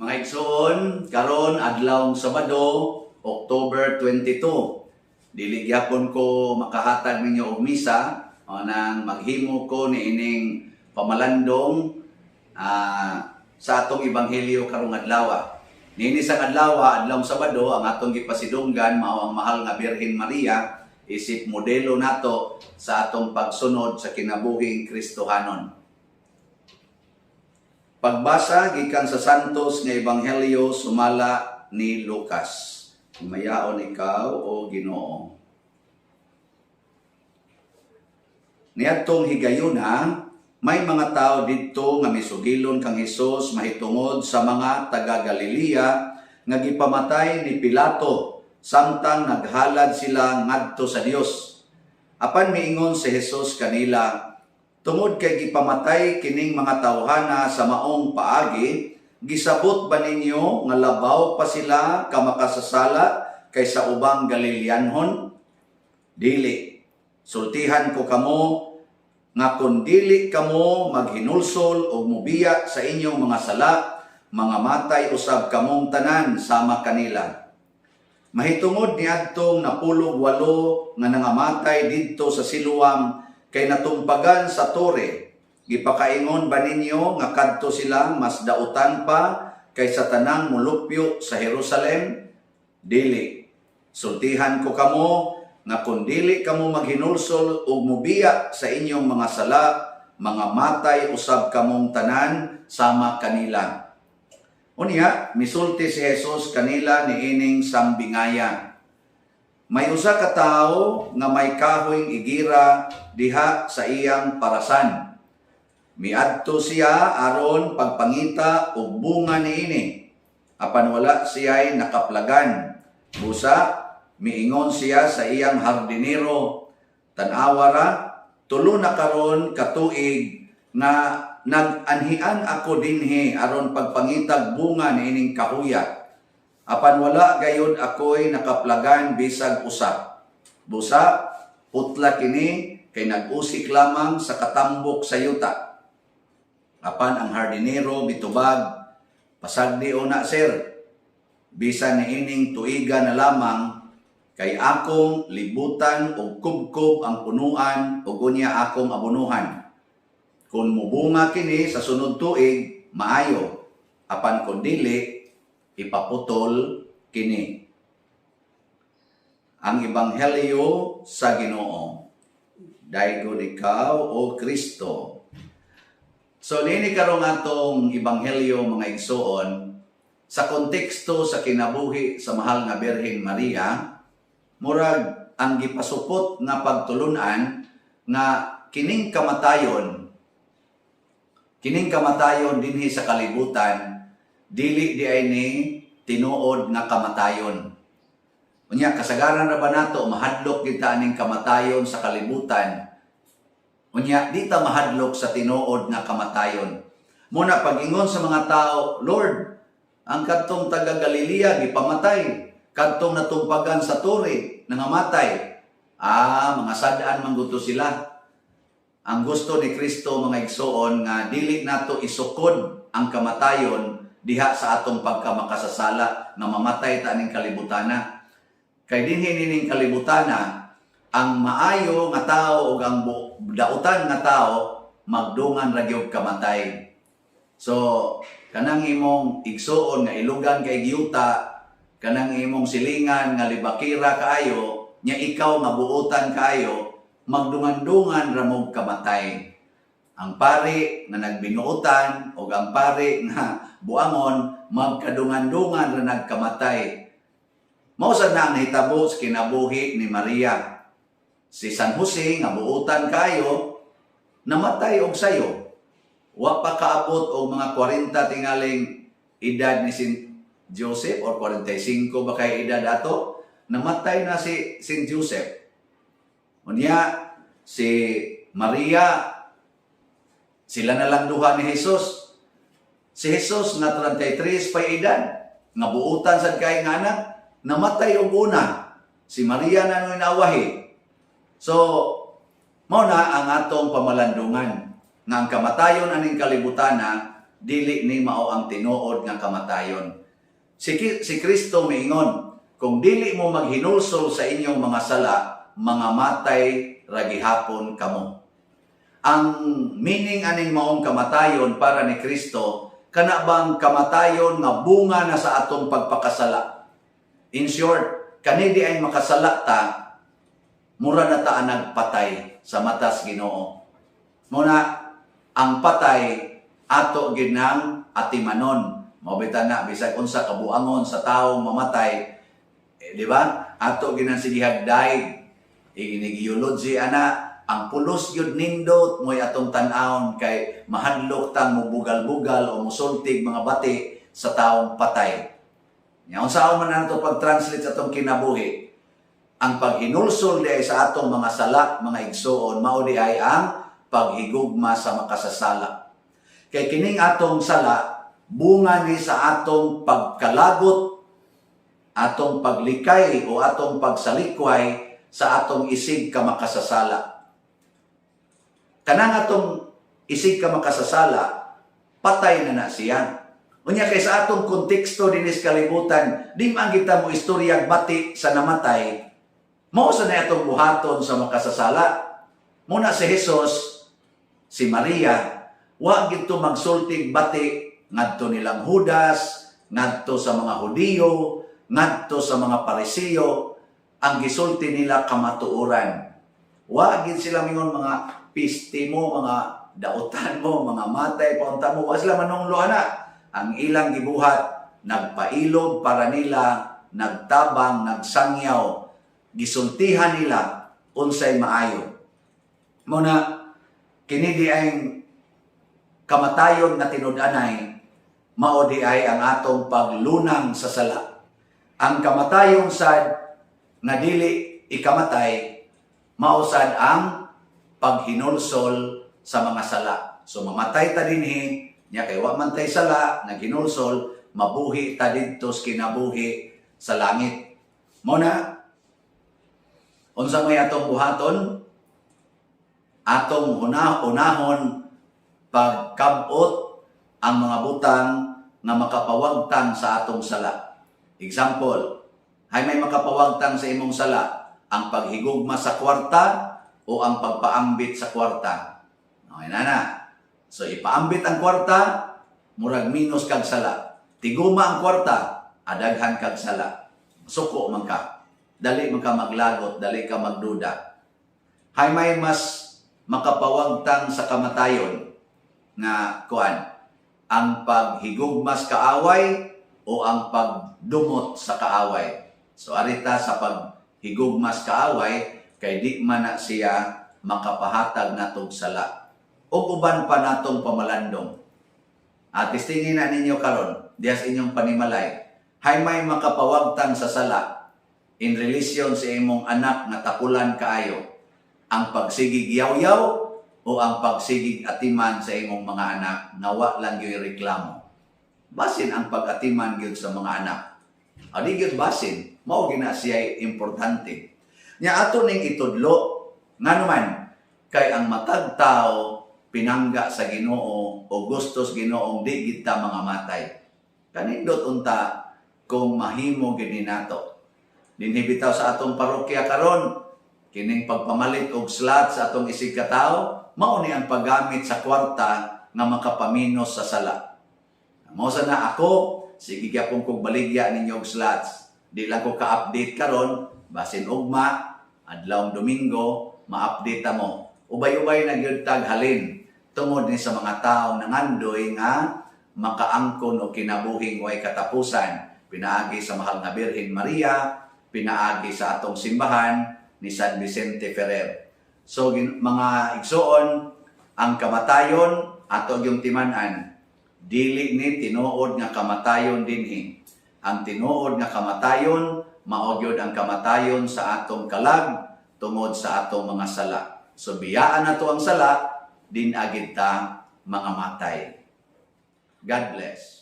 Mga igsoon, karon adlaw Sabado, October 22. Dili gyapon ko makahatag ninyo og misa o nang maghimo ko niining pamalandong sa atong ebanghelyo karong adlaw. Niini sa adlaw, adlaw Sabado, ang atong gipasidunggan mao ang mahal nga Birhen Maria isip modelo nato sa atong pagsunod sa kinabuhing Kristohanon. Pagbasa gikan sa Santos nga Ebanghelyo sumala ni Lucas. Himayaon ikaw, o Ginoo. Niadtong higayuna, may mga tao didto nga misugilon kang Hesus mahitungod sa mga taga Galilea nga gipamatay ni Pilato samtang naghalad sila ngadto sa Dios. Apan miingon si Hesus kanila, "Tungod kay gipamatay kining mga tawhana sa maong paagi, gisabot ba ninyo nga labaw pa sila ka makasasala kaysa ubang Galileanhon? Dili. Sultihan ko kamo nga kun dili kamo maghinulsol o mubiya sa inyong mga sala, mga matay usab kamong tanan sama kanila. Mahitungod niadtong 18 nga nangamatay didto sa Siloam kay natumpagan sa tore, gipakaingon ba ninyo nga kadto sila mas dautan pa kaysa tanang molupyo sa Jerusalem? Dili. Sultihan ko kamo nga kun dili kamo maghinulsol ug mubiya sa inyong mga sala, mga matay usab kamong tanan sama kanila." Unya, misulti si Jesus kanila niining sambingaya. "May usa ka tawo nga may kahoyng igira diha sa iyang parasan. Miadto siya aron pagpangita og bunga niini. Apan wala siya'y nakaplagan. Busa, miingon siya sa iyang hardinero, 'Tan-awa ra, 3 na karon ka tuig nga nag-anhian ako dinhi aron pagpangitag bunga niining kahuya. Apan wala gayud ako'y nakaplagan bisag usa. Busa, putla kini kay nag-usik lamang sa katambok sa yuta.' Apan ang hardinero mitubag, 'Pasagdi una, sir, bisan niining tuiga na lamang kay akong libutan og kubkob ang punuan ug unya akong abunuhan. Kung mubunga kini sa sunod tuig, maayo. Apan kung dili, ipaputol kini.'" Ang Ebanghelyo sa Ginoo. Daygon ikaw, O Kristo. So niini karong atong ebanghelyo, mga igsoon, sa konteksto sa kinabuhi sa mahal nga Birhen Maria, murag ang gipasupot nga pagtulunan nga kining kamatayon dinhi sa kalibutan dili diay ni tinuod nga kamatayon. Unya, kasagaran ra ba nato mahadlok kita aning kamatayon sa kalibutan? Unya, di ta mahadlok sa tinuod nga kamatayon. Muna pag-ingon sa mga tao, "Lord, ang kadtong taga Galilea gipamatay, kadtong natumpagan sa tore nangamatay." Ah, mga sad-an man gud to sila. Ang gusto ni Kristo, mga igsoon, nga dili nato isukod ang kamatayon diha sa atong pagkamakasasala nga mamatay ta aning kalibutana. Kay dinhi nining kalibutana, ang maayo nga tao ug ang dautan nga tao magdungan ra gyud kamatay. So kanang imong igsuon nga ilugan kay giyuta, kanang imong silingan nga libakira kaayo, nya ikaw nga buotan kaayo, magdungan-dungan ra mog kamatay. Ang pari nga nagbinuotan o ang pari nga buangon, magkadungan-dungan ra nagkamatay. Mao sad na ang nahitabo sa kinabuhi ni Maria. Si San Jose nga buotan kayo, namatay og sayo. Wa pa kaabot og mga 40 tingaling edad ni Saint Joseph or 45 ba kay edad ato, namatay na si Saint Joseph. Unya si Maria, sila na lang duha ni Jesus. Si Jesus nga 33 pa edad, nga buutan sad kay nga anak, namatay og una. Si Maria na noy naawahi. So, mao na ang atong pamalandungan nga ang kamatayon aning kalibutana. Dili ni mao ang tinuod nga kamatayon. Si Kristo miingon, "Kung dili mo maghinulsol sa inyong mga sala, mga matay ra gihapon kamo." Ang meaning aning maong kamatayon para ni Kristo, kana bang kamatayon nga bunga na sa atong pagpakasala. In short, kani di ay makasala ta, mura na ta nagpatay sa matas Ginoo. Muna, ang patay ato ginang atimanon. Mao bitaw na bisag unsa kabuangon sa tawo mamatay, eh, di ba? Ato ginang sigihag daig. Inig eulogy ana, ang pulos gyud nindot mo'y atong tan-awon kay mahadlok tang mubugal-bugal o musultig mga bati sa taong patay. Nya unsaon man nato pag-translate sa atong kinabuhi? Ang paghinulsol di ay sa atong mga sala, mga igsuon, mao di ay ang paghigugma sa makasasala. Kay kining atong sala, bunga ni sa atong pagkalagot, atong paglikay o atong pagsalikway sa atong isig ka makasasala. Kanang atong isig ka makasasala, patay na na siya. Unya kay sa atong konteksto dinis kalibutan, di man kita mo istoryag bati sa namatay, mao sa na atong buhaton sa makasasala. Muna si Jesus, si Maria, wa gito magsultig bati ngadto nilang Judas, ngadto sa mga Hudiyo, ngadto sa mga Pariseo. Ang gisulti nila, kamatuoran. Wa gid sila mingon, "Mga piste mo, mga dautan mo, mga matay paunta mo." Wa sila manunglo ana. Ang ilang gibuhat, nagpailob para nila, nagtabang, nagsangyaw, gisultihan nila unsay maayo. Muna kini di ay kamatayon nga tinud-anay, mao di ay ang atong paglunang sa sala. Ang kamatayon sad nga dili ikamatay, mao sad ang paghinulsol sa mga sala. So mamatay ta dinhi, nya kay wa man tay sala, naghinulsol, mabuhi ta didto sa kinabuhi sa langit. Mo na unsa may atong buhaton? Atong unahon pagkabot ang mga butang nga makapawagtang sa atong sala. Example, hay may makapawagtang sa imong sala, ang paghigugma sa kwarta o ang pagpaambit sa kwarta. Okay na na. So ipaambit ang kwarta, murag minus kag sala. Tiguma ang kwarta, adaghan kag sala. Suko man ka. Dali man ka maglagot, dali ka magduda. Hay may mas makapawagtang sa kamatayon nga kuan, ang paghigugmas kaaway o ang pagdumot sa kaaway? So arita sa paghigugmas kaaway kay di man na siya makapahatag natog sala. O uban pa natong pamalandong. At testingin na ninyo karon diha sa inyong panimalay. Hay may makapawagtang sa sala in relation sa imong anak nga tapulan kaayo, ang pagsigig yaw-yaw o ang pagsigig atiman sa imong mga anak nga wa lang gyud reklamo? Basin ang pag-atiman gyud sa mga anak. Adi gyud basin, mao gina siya importante. Nya ato ning itudlo, nganuman kay ang matag tao pinangga sa Ginoo o gustos Ginoong di gid ta mga matay. Kanindot unta kung mahimo gid ni nato. Dinhi bitaw sa atong parokya karon, kining pagpamalit og slot sa atong isig katawo, mao ni ang paggamit sa kwarta nga makapaminos sa sala. Mao sa na ako, sige gyapon kog baligya ninyo og slots. Di lang ko ka-update karon, basin ugma, adlawng Domingo, ma-update mo. Ubay-ubay na gyud tag halin tungod ni sa mga tao nangandoy nga makaangkon og kinabuhing way katapusan pinaagi sa Mahal nga Birhen Maria, pinaagi sa atong simbahan ni San Vicente Ferrer. So mga igsuon, ang kamatayon ato yung timan-an, dili ni tinuod nga kamatayon dinhi. Ang tinuod nga kamatayon mao gyud ang kamatayon sa atong kalag tungod sa atong mga sala. So biyaan nato ang sala, din agid ta mga matay. God bless.